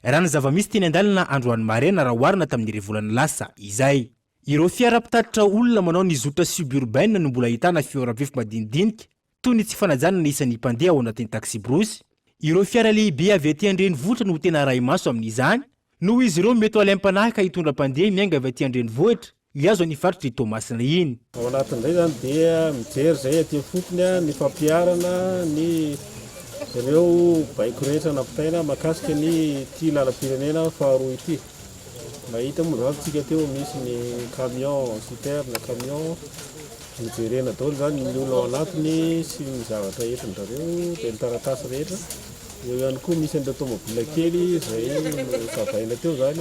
raha ny zava-misy teny an-dalana androany maraina raha oharina tamin'ny iray volana lasa izay. Ireo fiara mpitatitra olona manao ny zotra suburbaine no mbola ahitana fihoaram-pefy madinidinika, toy ny tsy fanajana ny isan'ny mpandeha ao anatin'ny taksibrosy. Ireo fiara lehibe avy aty an-drenivohitra no tena arahi-maso amin'izany, noho izy ireo mety ho alaim-panahy ka hitondra mpandeha miainga avy aty an-drenivohitra hihazo an'iny faritr'i Toamasina iny. Ao anatin'izay izany dia mijery izay aty ifotony ny fampiharana ny ireo baiko rehetra nampitaina mahakasika ny ity lalam-pirenena faharoa ity. Nahita moa izany tsika teo misy ny camion citerne, camion Nojerena daholo izany ny olona ao anatiny sy ny zavatra entin-dRareo dia ny taratasy rehetra. Eo ihany koa misy an'ireo tomobila kely izay nosavaina teo izany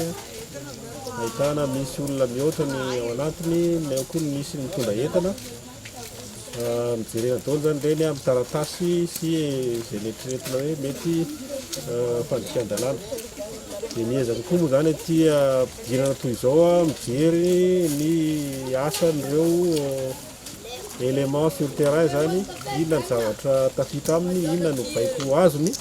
ahitana misy olona mihoatra ny ao anatiny, eo koa ny misy mitondra entana. Nojerena daholo izany ireny amin'ny taratasy sy izay neritreretina hoe mety fandikan-dalàna. Dia miezaka koa moa izany aty Fidirana toy izao mijery ny asan'ireo éléments sur terrain izany, inona ny zavatra tafita aminy, inona no baiko azony,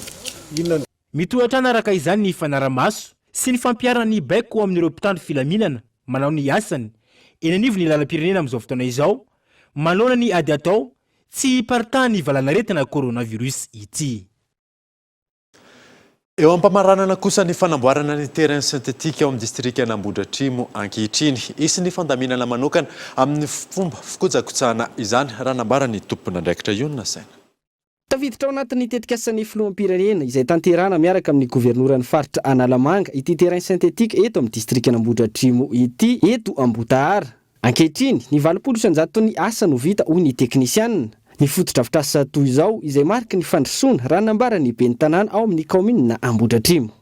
inona ny. Mitohy hatrany araka izany ny fanarahamaso sy ny fampiharana ny baiko amin'ireo mpitandro filaminana manao ny asany eny anivon'ny lalam-pirenena amin'izao fotoana izao manoloana ny ady atao tsy hiparitahan'ny valanaretina coronavirus ity. Eo am-pamaranana kosa ny fanamboarana ny terrain synthétique ao amin'ny distrikan'Ambohidratrimo ankehitriny. Hisy ny fandaminana manokana amin'ny fomba fikojakojana izany, raha nambaran'ny tompon'andraikitra io no nasaina. Tafiditra ao anatin'ny tetikasan'ny filoham-pirenena izay tanterahana miaraka amin'ny governoran'ny faritra Analamanga ity terrain synthétique eto amin'ny distrikan'Ambohidratrimo ity eto Ambotahara. Ankehitriny, ny 80 isan-jaton'ny asa no vita, hoy ny teknisianina. Ny fotodrafitrasa toy izao, izay mariky ny fandrosoana, raha ny nambaran'ny ben'ny tanàna ao amin'ny kaominina Ambohidratrimo.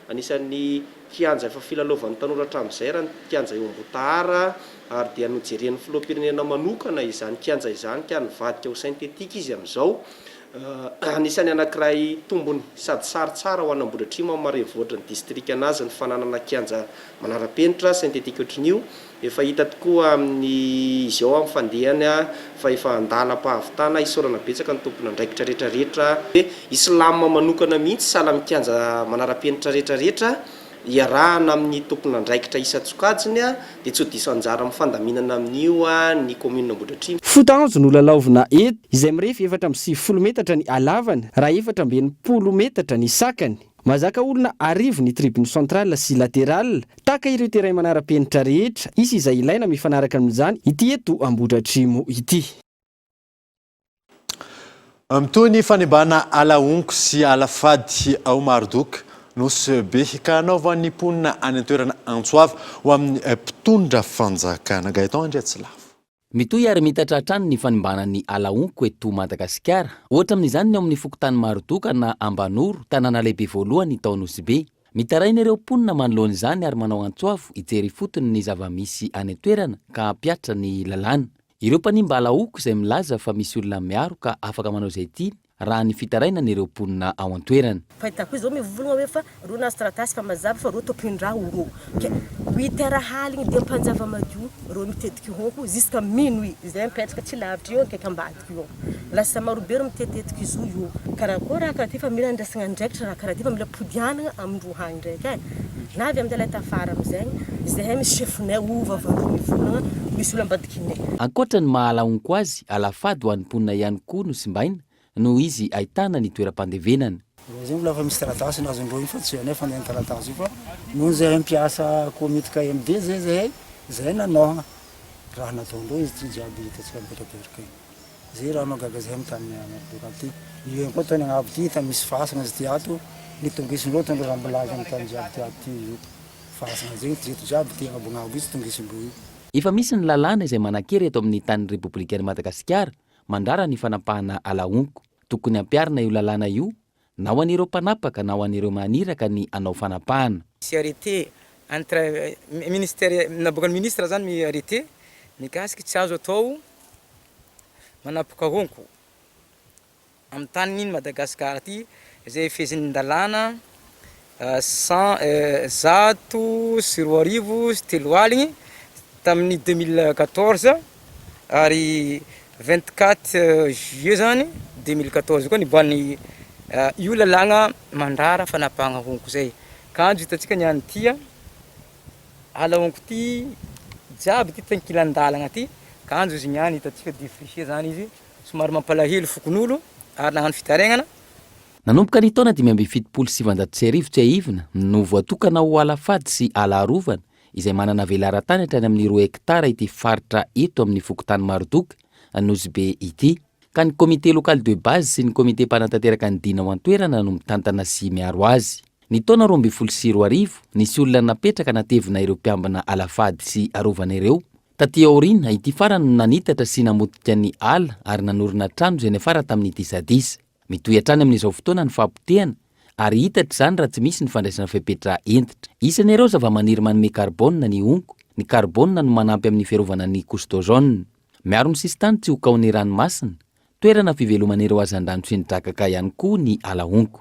Anisan'ny kianja efa filalaovan'ny tanora hatramin'izay raha ny kianja eo Ambotahara ary dia nojeren'ny filoham-pirenena manokana izany kianja izany ka nivadika ho synthétique izy amin'izao. Anisan'ny anankiray tombony sady sary tsara ho an'Ambohidratrimo amin'ny maha renivohitry ny distrikan'azy ny fananana kianja manara-penitra synthétique ohatrin'io. Efa hita tokoa amin'ny izy ao amin'ny fandehany fa efa andalam-pahavitana, isaorana betsaka ny tompon'andraikitra rehetra rehetra. Islam manokana mihitsy sahala amin'ny kianja manara-penitra rehetra rehetra, iarahana amin'ny tompon'andraikitra isan-tsokajiny dia tsy ho diso anjara amin'ny fandaminana amin'io ny commune Ambohidratrimo. Foto-hazo no lalaovina eto, izay mirefy 94 metatra ny halavany raha 64 metatra ny sakany. Mahazaka olona arivo ny tribune centrale sy laterale, tahaka ireo terrain manara-penitra rehetra, hisy izay ilaina mifanaraka amin'izany ity eto Ambohidratrimo ity. Mitohy ny fanimbana ala honko sy ala fady ao Marodoka. Nosy Be ka hanaovan'ny mponina any an-toerana antso avo ho amin'ny mpitondra fanjakana. Gaëtan Andriatsilavo. Mitohy ary miitatra hatrany ny fanimbana ny ala honko eto Madagasikara. Ohatra amin'izany ny ao amin'ny fokontany Marodoka na Ambanoro, tanàna lehibe voalohany tao Nosy Be. Mitaraina ireo mponina manoloana izany ary manao antso avo hijery ifotony ny zava-misy any an-toerana ka hampihatra ny lalàna. Ireo mpanimba ala honko izay milaza fa misy olona miaro ka afaka manao izay tiany, raha ny fitarainan'ireo mponina ao an-toerana. Fahitako izy zao mivolagna hoe fa reo nahazo taratasy fa mazava fa reo tompon-draha oro ke huit heures aligny de mpanjava madio reo mitetiky honko jusqu'à minuit zay mipetraka tsy lavitra eo akaiky ambadika io lasa marobe reo mitetitetiky zo io karakôry raha karaha ty fa mila andraisagna andraikitra raha karaha ty fa mila podianagna amindreo agny ndraiky e na avy amindreo tafara amizegny zahay misy chefinay ova avy mivolagna misy olo ambadikinay. Ankoatra ny maha ala honko azy, ala fady ho an'ny mponina ihany koa no simbaina noho izy ahitana ny toeram-pandevenana. Reo zegny mbola efa misy taratasy nazondreo igny fa tsy hainay fandehan'ny taratasy io fa noho zahay mpiasa komity KMD zay zahay, zahay nanohagna raha nataondreo izy ty jiaby hitantsika mipetrapetraka igny. Zay raha mahagaga zahay amy tany Marodoka aty. Io ihany koa tany agnabo ty hita misy fasagna izy ty ato, nitongisindreo tondro rambilazy amy tany jiaby ty ato ty io. Fasagna zegny ty eto jiaby ty agnabognabo io tsy tongisindreo io. Efa misy ny lalàna izay manan-kery eto amin'ny tanin'ny Repoblikan'i Madagasikara mandrara ny fanapahana ala honko. Tokony hampiharina io lalàna io na ho an'ireo mpanapaka na ho an'ireo maniraka ny hanao fanapahana. Misy arrêté entre ministère naboakan'ny ministre zany ny arrêté mikasika tsy azo atao manapaka honko amin'ny tanin'i Madagasikara aty izay fehezin'ny-dalàna cent 2021 tamin'ny 2014 ary 24 juillet zany 2014 koa niboahan'ny io lalàgna mandrara fanapahagna honko zay, kanjo hitantsika niany ty ala honko ty jiaby ty tankilan-dalagna ty kanjo izy niany hitantsika defricher zany izy. Somary mampalahelo fokonolona ary nagnano fitarainana. Nanomboka ny taona 1975 tsiahivina no voatokana ho ala fady sy ala arovana izay manana velaran-tany hatrany amin'ny roa hektara ity faritra eto amin'ny fokontany Marodoka, Anosibe ity. Ka ny Comité local de base sy ny comité mpanatanteraka ny dina ao an-toerana no mitantana sy miaro azy. Ny taona 2012, nisy olona napetraka natevina ireo mpiambina ala fady sy arovana ireo Taty aoriana, ity farany no nanitatra sy namotika ny ala ary nanorina trano izay niafara tamin'ny disadisa. Mitohy hatrany amin'izao fotoana ny fahapotehana ary hitatra izany raha tsy misy ny fandraisana fepetra hentitra. Isan'ireo zavamaniry manome karbônina ny honko. Ny karbônina no manampy amin'ny fiarovana ny couche d'ozone. Miaro ny sisintany tsy ho kaon'ny ranomasina. Toerana fiveloman'ireo hazandrano sy ny drakaka ihany koa ny ala honko.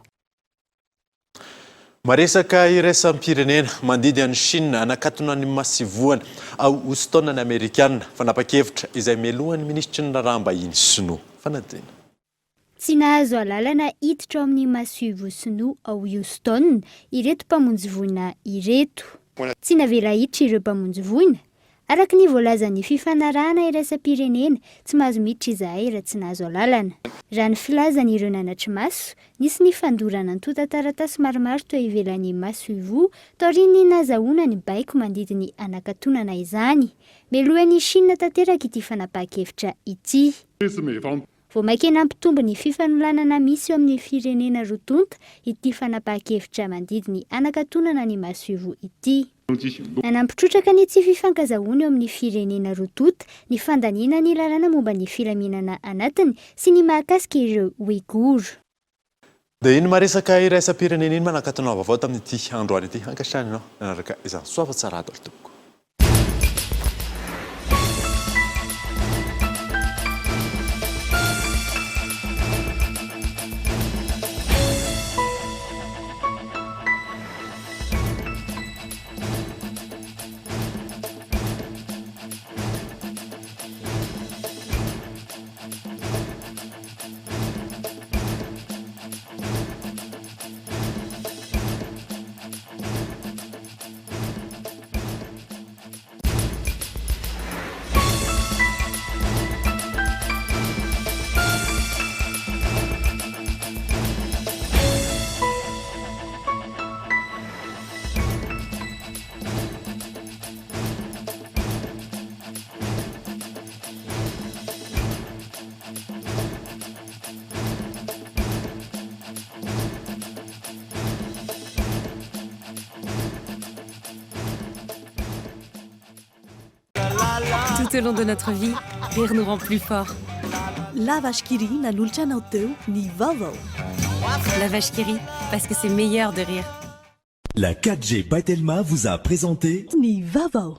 Maresaka iraisam-pirenena, mandidy an'i Shina hanakatona ny masivohany ao Houston ny Amerikana, fanapa-kevitra izay melohan'ny minisitry ny raharaham-bahiny sinoa. Fanadihana. Tsy nahazo alalana hiditra ao amin'ny masoivoho sinoa ao Houston ireto mpamonjy voina ireto. Tsy navela hiditra ireo mpamonjy voina. Araka ny voalazan'ny fifanarahana iraisam-pirenena, tsy mahazo miditra izahay raha tsy nahazo alalana. Raha ny filazan'ireo nanatri-maso, nisy ny fandorana antontan-taratasy maromaro teo ivelan'ny masoivoho taorian'ny nahazahoana ny baiko mandidy ny hanakatonana izany. Melohin'i Shina tanteraka ity fanapahan-kevitra ity. Vao mainka nampitombo ny fifanolanana misy eo amin'ny firenena roa tonta ity fanapahan-kevitra mandidy ny hanakatonana ny masoivoho ity. Nanampy trotraka ny tsy fifankazahoana eo amin'ny firenena roa tonta ny fandaniana ny lalàna momba ny filaminana anatiny sy ny mahakasika ireo Ouïghours. Dia iny maresaka iraisam-pirenena iny manakatona vaovao tamin'ity androany ity. Ankasitrahana ianao nanaraka izany. Soava tsara daholo tompoko. Tout au long de notre vie, rire nous rend plus forts. La Vache qui rit nanolotra anao teo ny vaovao. La Vache qui rit, parce que c'est meilleur de rire. La 4G by Telma vous a présenté Ny vaovao.